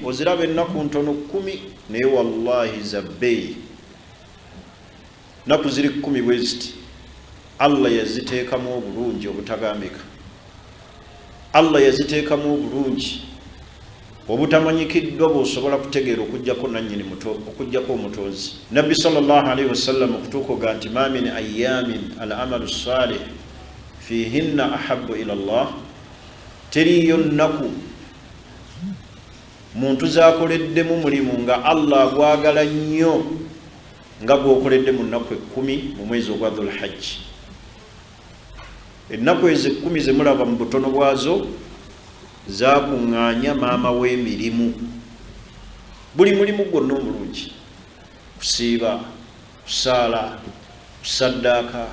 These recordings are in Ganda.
Oziraba ennaku ntono 10, naye wallahi za bbeeyi. Nnaku ziri 10 bwe ziti, Allah yaziteekamu obulungi obutagambika. Allah yaziteekamu obulungi obutamanyikiddwa bw'osobola kutegeera okuggyako nannyini muto, okuggyako Omutonzi. Nabbi sallallahu alaihi wasallam okutuuka oga nti ma min ayamin al amalu salih fihinna ahabu ila llah, teriiyo nnaku muntu zakoleddemu mulimu nga Allah agwagala nnyo nga gwokoledde mu nnaku 10 mu mwezi ogwa Dhulhajji. Ennaku ezo 10 zemulaba mu butono bwazo zakuŋŋaanya maama w'emirimu, buli mulimu gwonna omulungi: kusiiba, kusaala, kusaddaaka,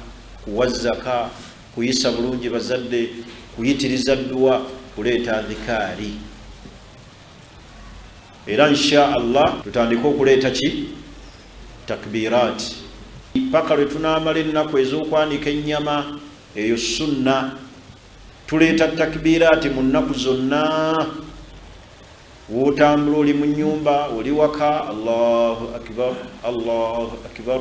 kuwa zaka, kuyisa bulungi bazadde, kuyitiriza dduwa, kuleeta adhikaari. Era insha Allah tutandike okuleeta ki takbiraati paka lwe tunaamala ennaku ez'okwanika ennyama. Eyo sunna. Tuleeta takbiraati mu nnaku zonna wotambula, oli mu nyumba, oli waka, Allahu akbar, Allahu akbar,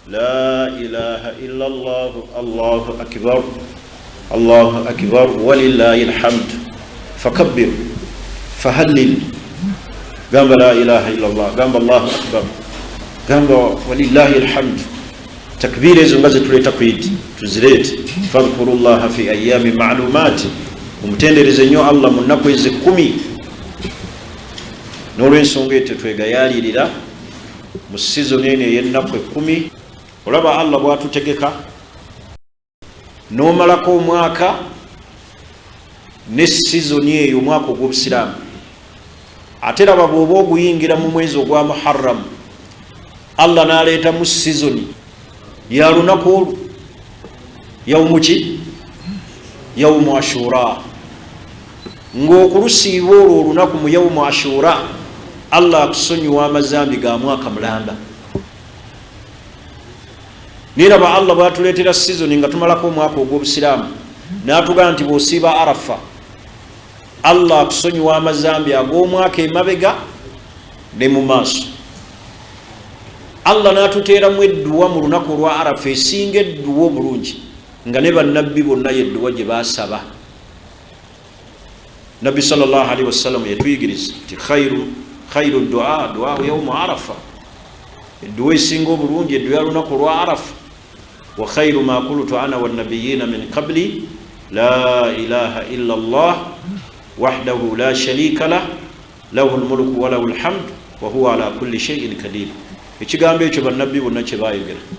la ilaha illa llahu, Allahu akbar, Allahu akbar, walillahi lhamd. Fakabbir, fahallil, gamba la ilaha illa llah, gamba Allahu akbar, gamba walillahi lhamd. Takbira ezo nga zetuleeta ku Idi tuzireete. Fadhkuru llaha fi ayami malumaati, omutendereze nnyo Allah mu nnaku ezo 10. N'olwensonga eyo tetwegayalirira mu sizoni eno ey'ennaku 10. Olaba Allah bwatutegeka n'omalako omwaka ne sizoni eyo, omwaka ogw'obusiraamu. Ate raba bw'oba oguyingira mu mwezi ogwa Muharramu, Allah n'aleetamu sizoni ya lunaku olwo, yaumu ki? Yaumu Ashura. Ng'okulusiiba olwo olunaku mu yaumu Ashura, Allah akusonyiwa amazambi ga mwaka mulamba. Naye raba Allah bwatuleetera sizoni nga tumalako omwaka ogw'obusiraamu, n'atugamba nti bw'osiiba Arafa, Allah akusonyiwa amazambi ag'omwaka emabega ne mu maaso. Allah n'atuteeramu edduwa mu lunaku olwa Arafa esinga edduwa obulungi, nga ne bannabbi bonna yedduwa gye baasaba. Nabbi sallallahu alaihi wasallam yatuyigiriza nti khairu dua duau yaumu Arafa, edduwa esinga obulungi edduwa ya lunaku olwa Arafa. Wa khairu ma kultu ana wannabiyina min qabli la ilaha illa llah wahdahu la sharika lah, lahu lmulku walahu lhamdu wahuwa ala kulli shaiin kadir. Ekigambo ekyo bannabbi bonna kye bayogera.